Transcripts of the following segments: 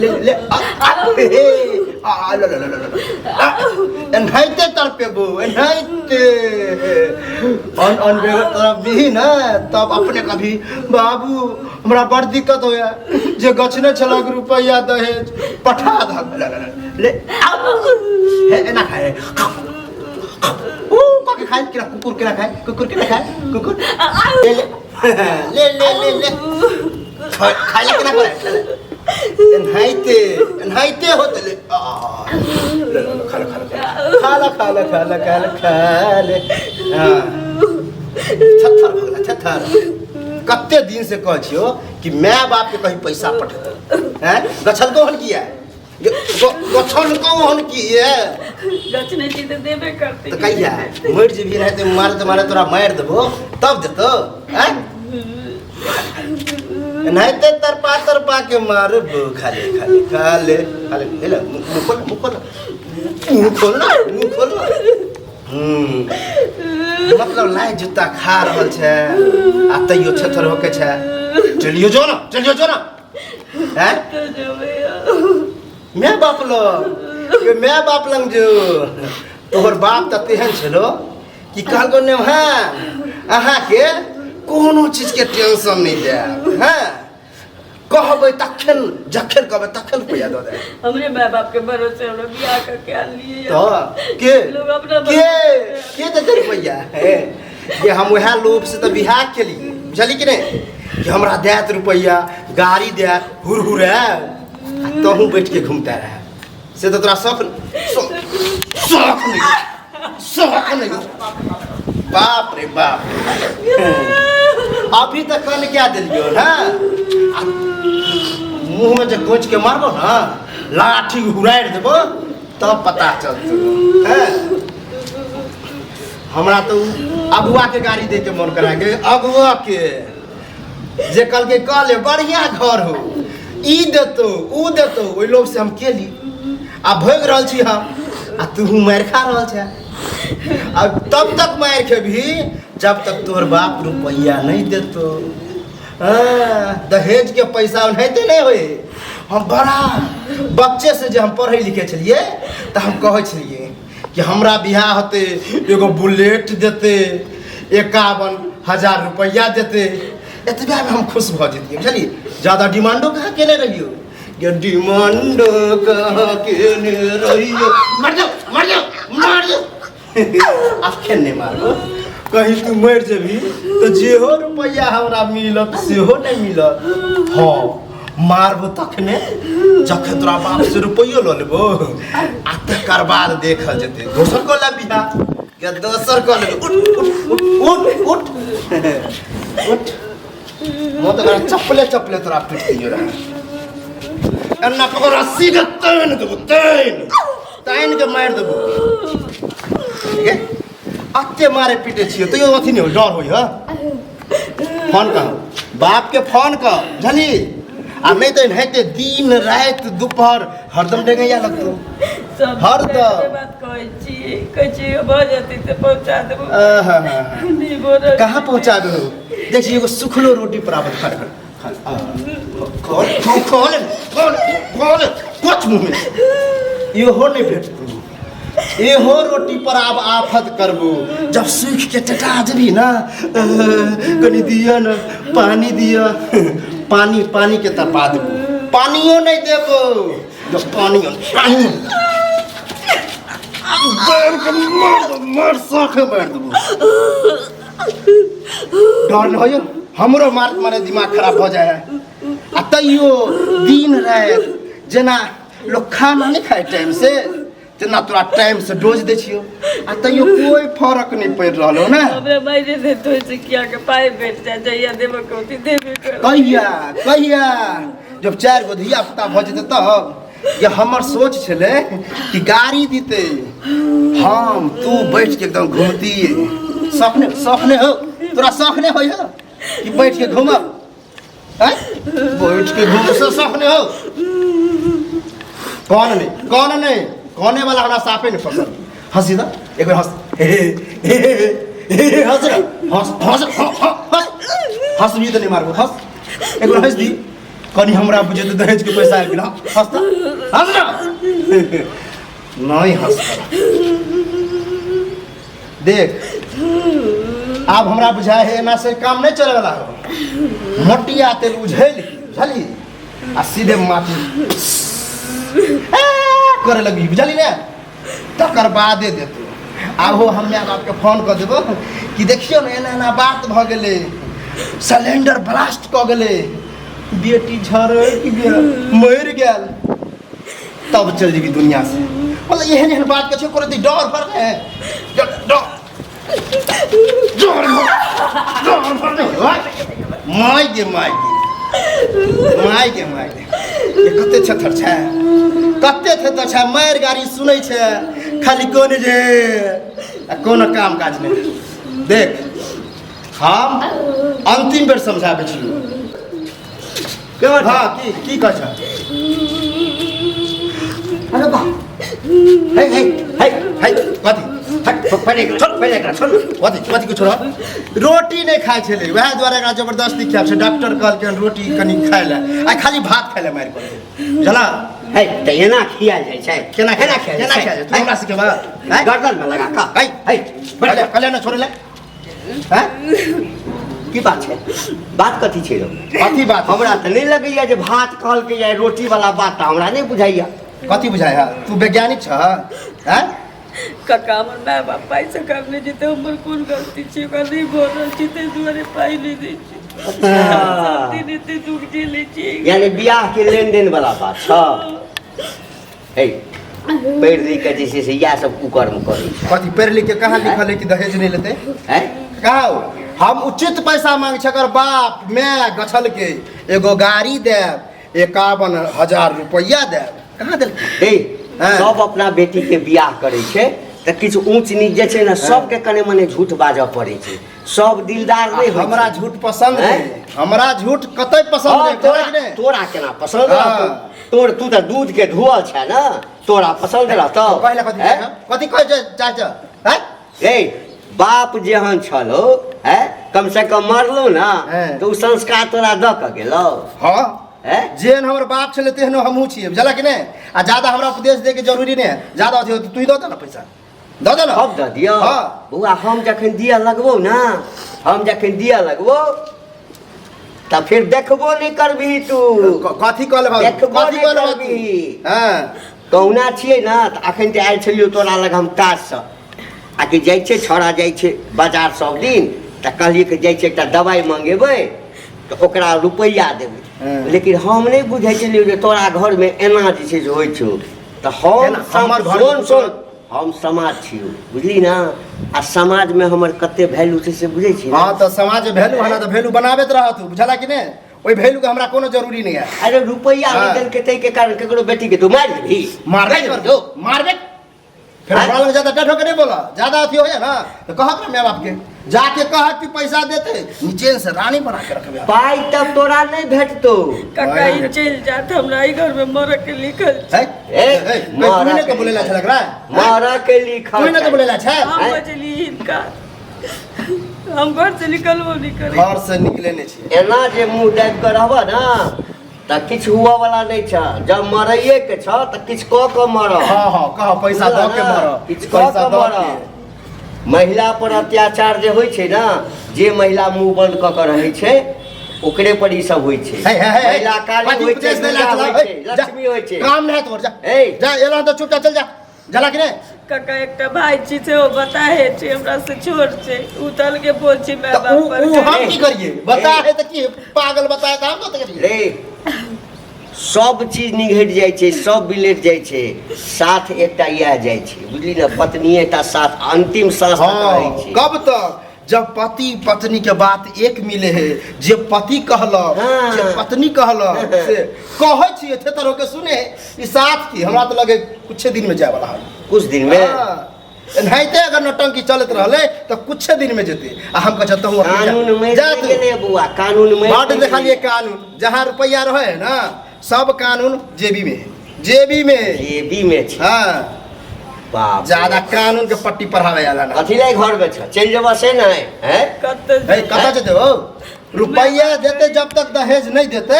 ले ले आ आ हे हे आ ल ल ल ल ल एनाहिते तड़पेबो एनाहिते अन अन बेगर तोरा बिही ने तब अपने कभी बाबू हमरा बड़ दिक्कत होया जे गछने छलक रुपैआ दहेज पठा दहक ल ल ल ले आ हे एना खाए ऊ कके खाए केना कुकुर केना खाए कुकुर केना खाए कुकुर ले ले ले ले ले ले खाए ला केना करे एनाहिते एनाहिते होते ले आ, ले ले खा ले खा ले खा ले खा ले खा ले खा ले खा ले हाँ छत्थर भऽ गेलै छत्थर कते दिन से कहै छियौ कि माय बाप के कहीं पैसा पठेतौ हैं गछलको हन किया गछलको हन किया गछने छी तऽ देबे करतै तऽ कहिया मरि जेबही नहि तऽ मारते मारे तोरा मारि देबो तब देतौ हैं एनाहिते तरपा तरपा के मारबो खाले खाले खाले खाले ले ले मुँह खोल मुँह खोल मुँह खोल ना मुँह खोल ना मतलब लाइ जूता खा रहल छै आ तैयो छेथर होके छै चलियो जो ना चलियो जो ना हैं तऽ जेबै my बाप लग ये my बाप लग जो तोहर बाप तऽ तेहन छलो कि कहलको ने हाँ अहाँके कोनो चीजके टेंशन नहि देब हँ कहबै तखन जखन कहबै तखन रुपैआ दऽ देब हमरे माय बाप के भरोसे हमरा बियाह करके आनलिए तऽ के लोग अपना के के देतै रुपैआ हे जे हम उएह लोभ से तऽ बियाह केलियै बुझलियै कि नहि कि हमरा देत रुपैआ गाड़ी देत हुरहुरायब आ तहूँ बैठ के घूमता रह से तऽ तोरा शौक शौक नहि शौक नहि बाप रे बाप अभी तक कन क्या दिलियो ना मुंह में जे कोच के मारबो ना लाठी हुरारि देबो तब पता चलतो हैं हमरा तो अगुआ के गाड़ी दे के मन करा के अगुआ के जे कहलकै कह ले बढ़िया घर हो ई देतो ऊ देतो ओहि लोभ से हम केली आ भोगि रहल छी हम आ तू मारि खा रहल छै आ तब तक मारि खेबही जब तक तोहर बाप रुपैआ नहि देतो हाँ, दहेज के पैसा ओनाहिते नहि होइ हम बड़ा बच्चे से जे हम पढ़ै लिखै छलियै तऽ हम कहै छलियै कि हमरा बियाह होतै एगो बुलेट देतै 51,000 रुपैआ देतै एतबेमे हम खुश भऽ जैतियै बुझलियै ज्यादा डिमांडो कहाँ केने रहियौ ये डिमांडो कहाँ केने रहियौ मर जाओ मर जाओ मर जाओ अखन नहि मारबो कहीं तू मरि जेबही तऽ जेहो रुपैआ हमरा मिलत सेहो नहि मिलत हँ मारबो तखने जखन तोरा बाप से रुपैयो लऽ लेबो आ तकर बाद देखल जेतै दोसर कऽ ले बियाह या दोसर कऽ लेबै उठ उठ उठ उठ उठ उठ मोह तऽ चप्पले चप्पले तोरा पीट दियो रहा एन्ना पकड़ रस्सी के तानि देबो तानि तानि के मारि देबो ठीक है अते मारे पीटे छियो तैयो अथी नहीं हो डर होइ ह फोन कर बाप के फोन कर बुझली आ नहीं तो एनाहिते दिन राति दोपहर हरदम डेंगैया लगतौ सब हरदम। एके बात कहै छी कहै छी भऽ जेतै तऽ पहुँचा देबो आहा। नहि बोलल कहाँ पहुँचा देबो देख एगो सुखलो रोटी प्राप्त खा खा खा खोल खोल खोल खोल खोल कुछ मुँह में इहो नहीं भेटतौ इहो रोटी पर आब आफत करबो जब सूख के टटा जेबी ना कनी दिअ न पानी दिअ पानी पानी के तपा देबो पानियो नहीं देबो जब पानी पानी मार के मार दो मार साखे मार देबो डर न होइयो हमरो मार मारे दिमाग खराब भऽ जाइ है आ तैयो दिन राति जेना लोग खाना नहीं खाए टाइम से तेना तोरा टाइम से डोज दै छियो आ तैयो कोई फर्क नहीं पड़ि रहल हो ने हमरा मारि देतो से किया के पाइ भेट जाए जहिया देबऽ के होती देबे कर कहिया कहिया जब चारि गो धिया पुता भऽ जेतै तब ये हमर सोच छलै कि गाड़ी दितै हम तू बैठ के एकदम घूमती शौक नहि शौक नहि हो तोरा शौक नहि होइ हो कि बैठ के घूमब हैं? बैठ के घूम से शौक नहीं हो कौन नहीं कौन नहीं कौने वाला हमरा साफे नहीं पसंद हंसी ना एक बार हंस हे हे हे हे हे हंस ना हंस हंस हंस हंस हंस भी तो नहीं मारबो हंस एक बार हंस दी कनी हमरा बुझे तऽ दहेज के पैसा आबि गेल। हँस तऽ, हँस ना। नहीं हँस। देख, आब हमरा बुझाय है एना से काम नहीं चले वाला हो। मोटिया तेल उझेल बुझली आ सीधे माथी करे लगी, बुझली ने? तकर बादे देतौ। आब हो हम माय बापके फोन कऽ देबो कि देखियौ ने, एना एना बात भऽ गेलै, सिलेंडर ब्लास्ट कऽ गेलै, बेटी झरकि गेल, मरि गेल, तब चलि जेबी दुनिया से। मतलब एहन एहन बात के छै करैत डर भर ने, डर डर डर भर, डर भर ने। माय गे, माय गे, माय गे, माय गे, ये कते छथर छै, कते थेथर छै। मारि गाड़ी सुनै छै खाली, कोन जे आ कोनो काम काज नहि। देख, हम अंतिम बेर समझाबै छी। हाँ, की की कहै छ? अरे बा, हे हे हे हे, कथी? हट, पहिले एकरा छोड़, पहिले एकरा छोड़। कथी कथी के छोड़? रोटी नहि खाइ छलै, वएह दुआरे एकरा जबरदस्ती खियाब छै। डॉक्टर कहलकै हन रोटी कनि खाइ लए, आ खाली भात खाइ लए मारि पड़ै, बुझला? हे, तऽ एना खियाल जाइ छै? केना? केना खियाल केना जाइ खियाल छै? तू हमरा सिखेबा? हैं? गर्दन में लगा कऽ। है। हे, कहले कहले ने छोड़े ले। हैं? की बात छै? बात कथी छै रौ? कथी बात? हमरा तऽ नहि लगैया जे भात कहलकै या रोटी वाला बात तऽ हमरा नहि बुझाइया। कथी बुझाइ है? तू वैज्ञानिक छह? हैं? काका, हमर माय बाप पाइ से काम नहि जेतै। हमर कोन गलती छै? ओकरा नहि भऽ रहल छै, ताहि दुआरे पाइ नहि दै छै। सब दिन एते दुख झेलै छियै। यानी बियाह के लेन देन वाला बात छ। हे, पढ़ि लिख के जे छै से इएह सब कुकर्म करै छै। कथी पढ़ि लिख के? कहाँ लिखल है कि दहेज नहीं लेते? हैं? कहाँ? हम उचित पैसा मांग छै। एकर बाप माय गछल के एगो गाड़ी देब, 51,000 रुपैआ देब, कहाँ देलकै? हे। हाँ। सब अपना बेटी के बियाह करै छै तऽ किछु ऊँच नीच जे छै ने, सबके कने मने झूठ बाजऽ पड़ै छै। सब दिलदार नहि होइ छै। हमरा झूठ पसंद हैं? नहीं। हमरा झूठ कतई पसंद हाँ, नहीं। तोरा तोरा कि नहीं? तोरा केना पसंद हाँ। रहतौ? तोर तू तऽ दूध के धोअल छै ने, तोरा पसंद रहतौ? कहले कथी? हैं? कथी कहै छै चाचा? हैं? रे बाप जेहन छलो है, कम से कम मरलो ना, हैं। तऽ ओ संस्कार तोरा दऽ कऽ गेलौ। हाँ। हैं? जेहन हमर बाप छलै तेहन हमहूँ छियै, बुझला कि नहि? आ ज्यादा हमरा उपदेश दैके जरूरी नहि है। ज्यादा अथी होतौ, तू ही दऽ दे ना, पैसा दऽ दे ना। हम दऽ दियौ? हाँ। बौआ, हम जखन दिअ लगबौ ना, हम जखन दिअ लगबौ तऽ फिर देखबो नहि करबिही तू। कथी कहले भाऊ? देखबो कथी नहि कहले भाऊ? करबिही। हाँ। कहुना छियै ने, तऽ अखन तऽ आयल छलियौ तोरा लग हम काजसँ, आ कि जाइ छै छौड़ा जाइ छै बाजार सब दिन, तऽ कहलियै कि जाइ छै एकटा दवाइ मंगेबै तऽ ओकरा रुपैआ देबै। लेकिन हम नहि बुझै छलियै जे तोरा घरमे एना जे छै से होइ छौ। तऽ हम एना हमर घरमे सुन सुन, हम समाज छियौ, बुझली ने? आ समाजमे हमर कते वैल्यू छै से बुझै छी ने? हाँ, तऽ समाज वैल्यू है ना, तऽ वैल्यू बनाबैत रह तू, बुझला कि नहि? ओहि वैल्यू के हमरा कोनो जरूरी नहीं है। अरे, रुपैआ नहि हाँ। देलकै ताहिके कारण केकरो बेटीके तू मारि देबही? मारबे मारि कर देबही तू? मारबे फिर। हाँ? हमरा लग ज्यादा डर होके नहीं बोला। ज्यादा अथी हो जाए ना तो कहत ना माय बाप के जाके कहत कि पैसा देते, नीचे से रानी बना के रखबे। पाइ तब तोरा नहि भेटतौ। काका, ई चलि जात, हमरा एहि घरमे मरऽ के लिखल छै। है। ए, ए, तू नहीं तो बोलेला छल एकरा? मरऽ के लिखल तू नहीं तो छै। बोलेला छल? हम हैं? बजली हिनका, हम घर से निकलबो नहि करै। घर से निकले नहीं छी। एना जे मुँह दाबि कऽ रहबह ने तऽ किछु हुअ वाला नहि छ। जब मरैये के छ तऽ किछु कऽ कऽ मरह। हाँ हाँ, कह पैसा दऽ के मर। किछु कऽ पैसा कऽ दऽ मरह। के। महिला पर अत्याचार जे होइ छै ने, जे महिला मुँह बंद कऽ कऽ रहै छै, ओकरे पर ई सब होइ छै। हे हे हे, महिला काली कथी होइ छै, उपदेश देला दुर्गा छला? होइ छै, हे, जा। लक्ष्मी होइ छै। काम नहीं है तोर, जा। ए। जा, एला तो चुपचाप चल जा, जला कि नहीं? काका, एकटा भाई छी सेहो बताहे छै, हमरा से छोट छै, ओ तऽ अलगे बोल छै माय तऽ बाप उ पर। उ हम की करिए? बता है तऽ की पागल बताए तऽ हम कथी करिए? रे, सब चीज निघटि जाइ छै, सब बिलटि जाइ छै, साथ एकटा इएह जाइ छै, बुझली ने? पत्नीए टा साथ अंतिम साँस तक रहै हाँ। छै। कब तक? जब पति पत्नी के बात एक मिले है, जे पति कहलक, जे पत्नी कहलक से कहै छियै, थेथर होके सुने ई साथ की। हमरा तऽ लगे कुछे दिन में जाय वाला है। कुछ दिन में? हाँ। एनाहिते अगर नौटंकी चलैत रहलै तऽ कुछे दिन में जेतै। आ हम कहै तहूँ अपने जा। कानून मरि जा नहि तू। गेलै बौआ, कानून मरि बड नहि देखलियै गेलै। कानून जहाँ रुपैआ रहै है ना, सब कानून जेबी में है, जेबी में है। जेबी में छै। हाँ। बाप रे। ज्यादा कानून के पट्टी पढ़ावे आला ना। कथी लै घर में छ? चलि जेबऽ से नहि हैं? कतऽ? हे, कतऽ जेतै? हो, रुपैआ देते जब तक दहेज नहीं देते।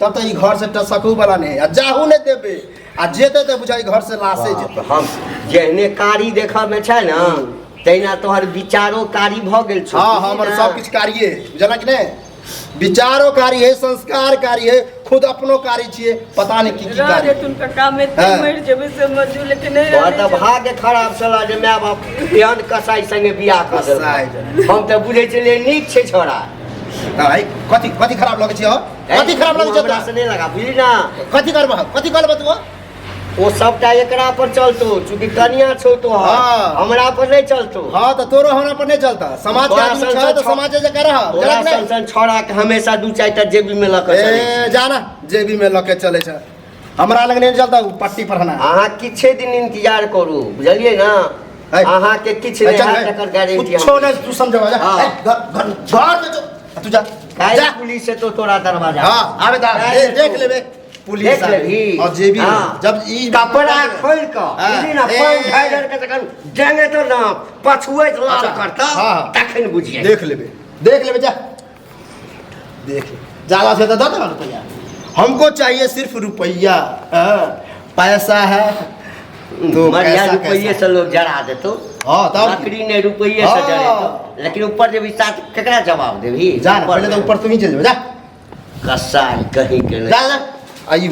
तब तऽ ई घर से टसकू वाला नहि आ जाहू नहि देबै आ जेतै तऽ बुझाइ घर से लाशे जेतै। हम जेहने कारी देखऽ मे छै ने, तहिना तोहर विचारो कारी भऽ गेल छौ। हाँ, हमर सब किछु कारिये बुझलक कि नहि? विचारो कारी है, संस्कार कारी है, खुद अपनो कारी छियै, पता नहि की की रह कारी। जेतुन कक्का, हम एते मरि जेबै से मजू, लेकिन नहि तोहर रहने तऽ जेबै। भाग्य खराब छला जे माय बाप एहन कसाई संगे बियाह कऽ कसाई। देलक। हम तऽ बुझै छलियै नीक छै छोड़ा। आइ कथी कथी खराब लगै छै हौ? कथी खराब लगै छै हमरा तोरा? से नहि लगा, बुझली ना? कथी करबह, कथी करबह तू? ओ सबटा एकरा पर चलतो, चूँकि कनिया छौ तो। हाँ। हमरा पर नहीं चलतो। हाँ, तऽ तोरो हमरा पर नहीं चलता। समाज के तोरा आदमी सन छह सन तऽ समाजे जकाँ रह। तोरा बुझलक सन नहि? सन छौड़ा के हमेशा दू चारि टा जेबी में लऽ कऽ चलै ए छी। जा ना, जेबी में लऽ के चलै छै, हमरा लग नहीं चलता उ पट्टी पर हना। अहाँ किछे दिन इंतजार करू, बुझलियै ना? है। अहाँ के किछु नहि चल, हैत, है। एकर गारंटी। कुछो नहीं तू समझबा, जा। हाँ। है, घर घर घर में जो तू जा। काल्हि जा। पुलिस से तो तोरा दरवाजा। हाँ, आबे दा। काल्हि देख लेबे पुलिस देख आबे। लेबही। और जेबी में, हाँ। जब ई कपड़ा खोल कऽ, हाँ। बुझली ना? ए। पानि ढारि ढारि कऽ जखन डेंगे तो ना पछुऐत लाल अच्छा। करता, हाँ, हाँ। तखन बुझिए। देख लेबे, देख लेबे, जा देख ले। ज्यादा से ज्यादा दे ना रुपया, हमको चाहिए सिर्फ रुपया। हाँ, पैसा है तो बढ़िया कैसा रुपये कैसा? से लोग जरा देतो। हाँ, तब की? लकड़ी ने रुपये से हाँ। जरेतो, लेकिन ऊपर जेबही साथ केकरा जवाब देबही? जा ना, पहले तो ऊपर तुम ही चल जाओ, जा। कसाई कहीं के नहीं। जा जा आ ई।